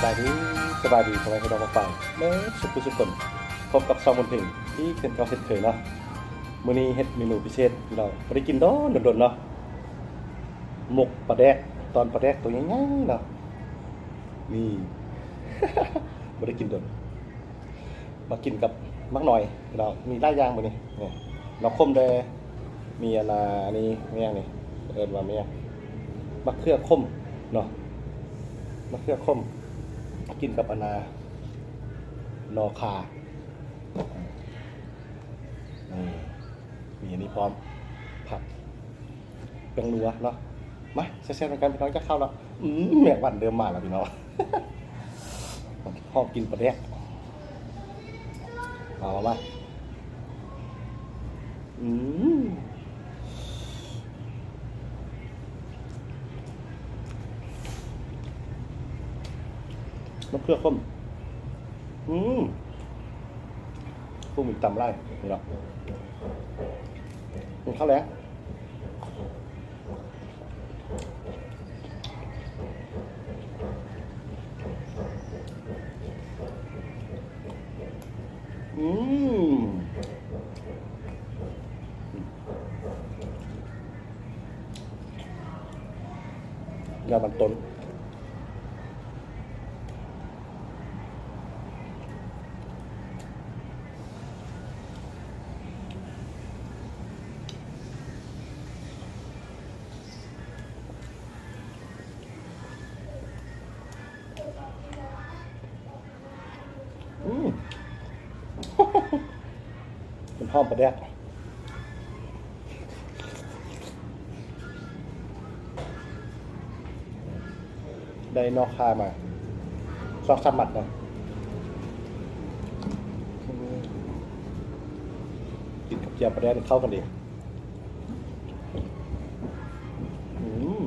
ສະບາຍດີ ສະບາຍດີ ພໍ່ແມ່ພີ່ນ້ອງປ້ອງປາຍເບິດສຸກຜູ້ສຸກຄົນ. ພົບກັບຊ່ອງບຸນເພັງອີກເຊັ່ນເກົ່າເຊັ່ນເຄີຍເນາະ. ມື້ນີ້ເຮັດເມນູພິເສດພີ່ນ້ອງ ບໍ່ໄດ້ກິນດົນ ດົນໆເນາະ. ໝົກປາແດກ ຕອນປາແດກໂຕໃຫຍ່ໆເນາະ. ນີ້ ບໍ່ໄດ້ກິນດົນ. ມາກິນກັບໝາກໜອຍພີ່ນ້ອງ. ມີຫຼາຍຢ່າງມື້ນີ້ ນີ້ ໜໍ່ຂົມແດ່ ມີອັນນ່າ ອັນນີ້ແມ່ນຫຍັງນີ້ ເອີ້ນວ່າແມ່ນຫຍັງ ມະເຂືອຂົມເນາະ ມະເຂືອຂົມ ກິນກັບອັນນ່າ ໜໍ່ຂ່າ ນີ້ ມີອັນນີ້ພ້ອມ ຜັກ ແປ້ງນົວເນາະ. ມາແຊບໆນຳກັນພີ່ນ້ອງ. ຈະເຂົ້າແລ້ວ ອືມ ແມງວັນເລີ່ມມາແລ້ວພີ່ນ້ອງ ຮ້ອງກິນປາແດກ. ເອົາມາ ອືມ ມະເຂືອຂົມ ອືມ ປຸງເປັນຕຳຫຼາຍ ນີ້ເນາະ ກິນເຂົ້າແລງ. ອືມ ຍອດມັນຕົ້ນ. ອືມ ມັນຫອມປາແດກ. ໄດ້ໜໍ່ຂ່າມາສອງສາມມັດເນາະ ກິນກັບແຈ່ວປາແດກນີ້ເຂົ້າກັນດີ. ອືມ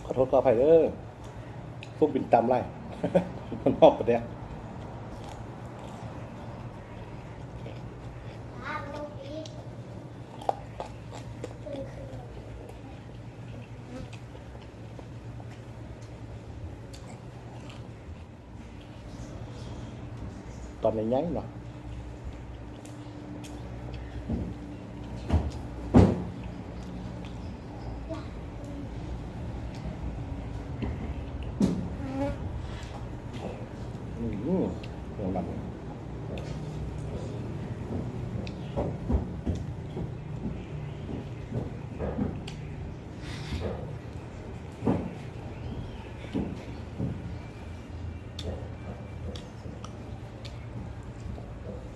ຂໍໂທດຂໍອະໄພເດີ ຟຸ້ງບິນຕຳຫຼາຍ ມັນຫອມປາແດກ. ຕອນໃຫຍ່ໆເນາະ ອືມ ຫອມມັນ.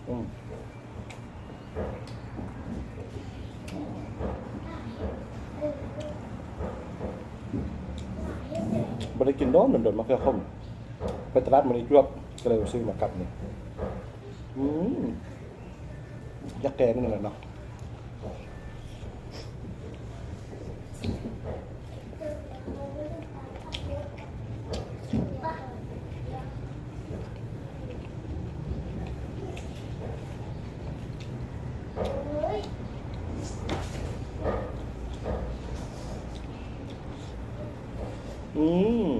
ອືມ ບໍ່ໄດ້ກິນດົນໆ ມະເຂືອຂົມ ໄປຕະຫຼາດມື້ນີ້ຈວບ ກໍເລີຍຊື້ມາກັບນີ້. ອືມ ຢາກແກ້ໜຶ່ງແຫຼະເນາະ. ອືມ.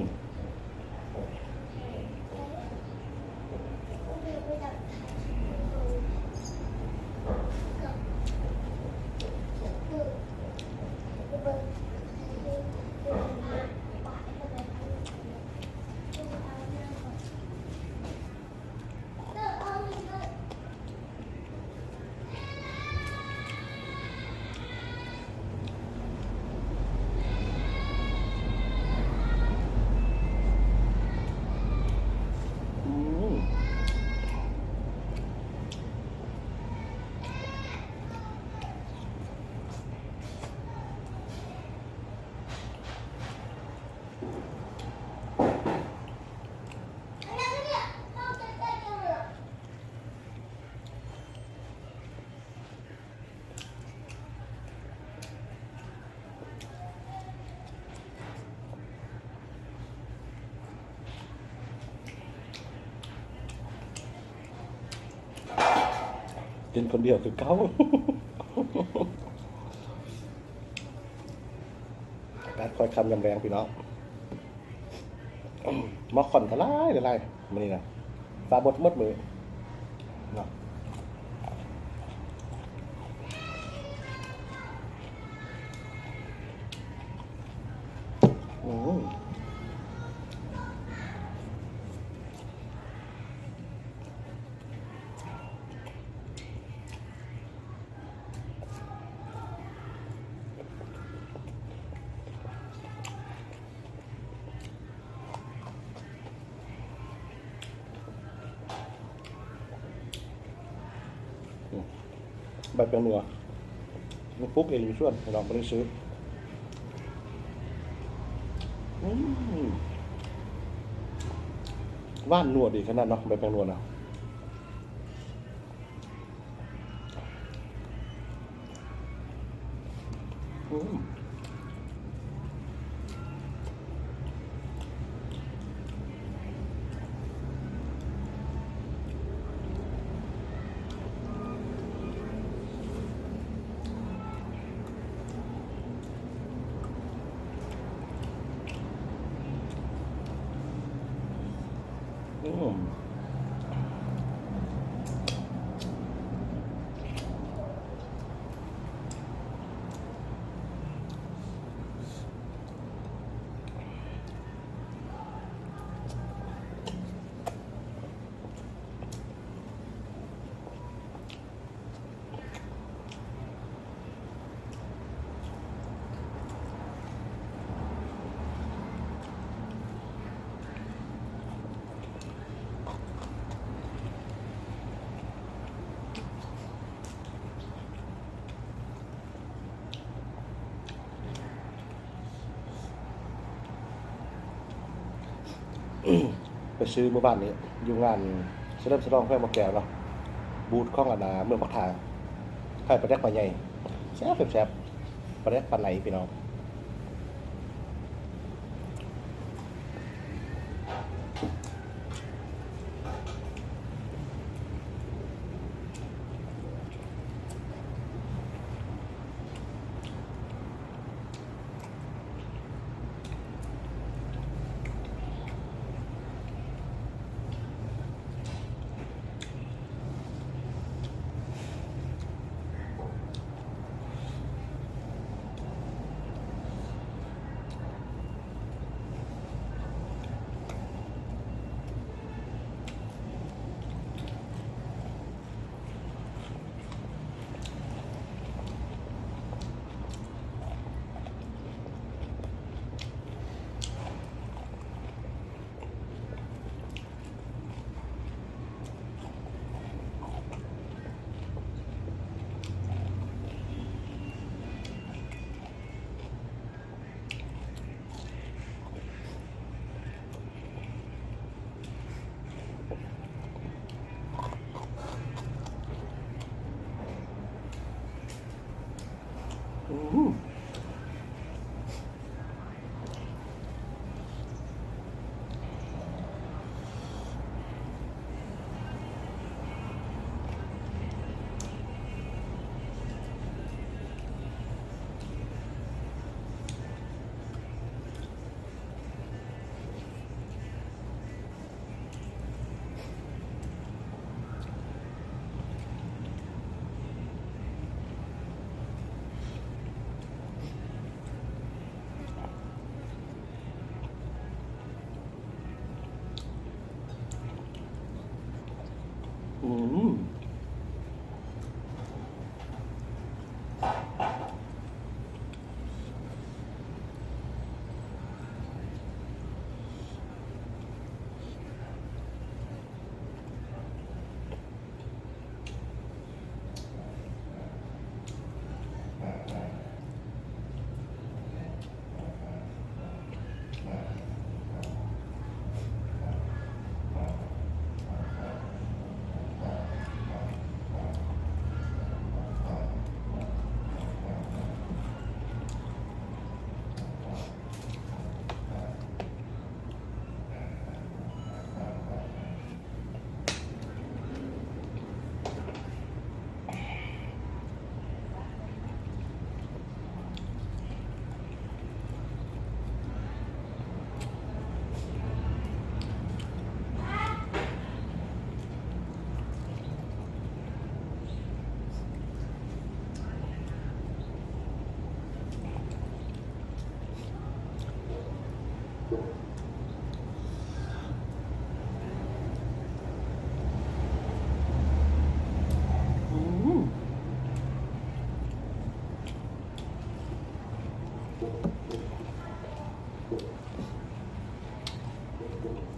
ກິນຄົນດຽວຄືເກົ່າ. ກາດຄ່ອຍຄ່ຳຍາມແລງພີ່ນ້ອງ ໝໍ້ຂ້ອນກະຫຼາຍ ຫຼາຍໆ ມື້ນີ້ນະ ປາບົດໝົດມື້ເນາະ. ອືມ. ອືມ ໃບແປ້ງນົວ ມັນປູກເອງຢູ່ສວນ ພີ່ນ້ອງ ບໍ່ໄດ້ຊື້. ອືມ ຫວານນົວດີຂະໜາດເນາະ ໃບແປ້ງນົວນະ. ອືມ. ອືມ. ໄປຊື້ມື້ວານນີ້ ຢູ່ງານສະເຫຼີມສະຫຼອງແຂວງບໍ່ແກ້ວເນາະ ບູດຂອງອັນນາ ເມືອງປາກທາງ ຂາຍປາແດກປາໃຫຍ່ ແຊບໆ ປາແດກປາໄຫຼພີ່ນ້ອງ. ອ ອືມ.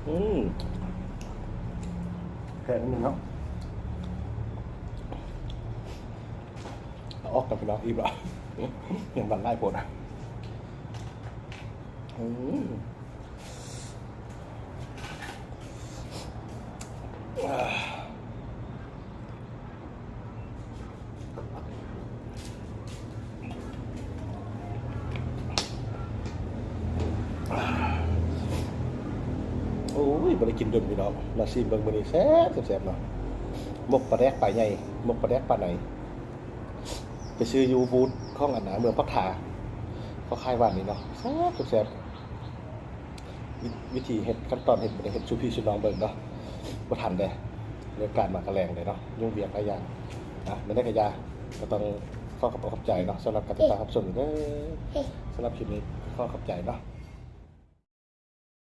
ອືມ ແພງໜຶ່ງເນາະ ເອົາອອກກ່ອນພີ່ນ້ອງ ອີ່ມລະ ຍັງບັນຫຼາຍໂພດ. ອືມ ໂອ້ຍ ບໍ່ໄດ້ກິນດົນພີ່ນ້ອງ ມາຊີມເບິ່ງມື້ນີ້ແຊບໆເນາະ ໝົກປາແດກປາໃຫຍ່ ໝົກປາແດກປາໃນ ໄປຊື້ຢູ່ບູດຂອງອັນນາ ເມືອງປາກທາ ເຂົາຂາຍວານນີ້ເນາະ ແຊບໆ ວິ ວິທີເຮັດ ຂັ້ນຕອນເຮັດ ບໍ່ໄດ້ເຮັດສູ່ພີ່ສູ່ນ້ອງເບິ່ງເນາະ ບໍ່ທັນເດ້ ເລີກການມາກະແລງເດ້ເນາະ ຫຍຸ້ງວຽກຫຼາຍຢ່າງ ອ່ະ ແນວໃດກະຢ່າ ກະຕ້ອງຂໍຂອບອົກຂອບໃຈເນາະ ສຳລັບການຕິດຕາມຮັບຊົມເດີ ສຳລັບຄລິບນີ້ຂໍຂອບໃຈເນາະ.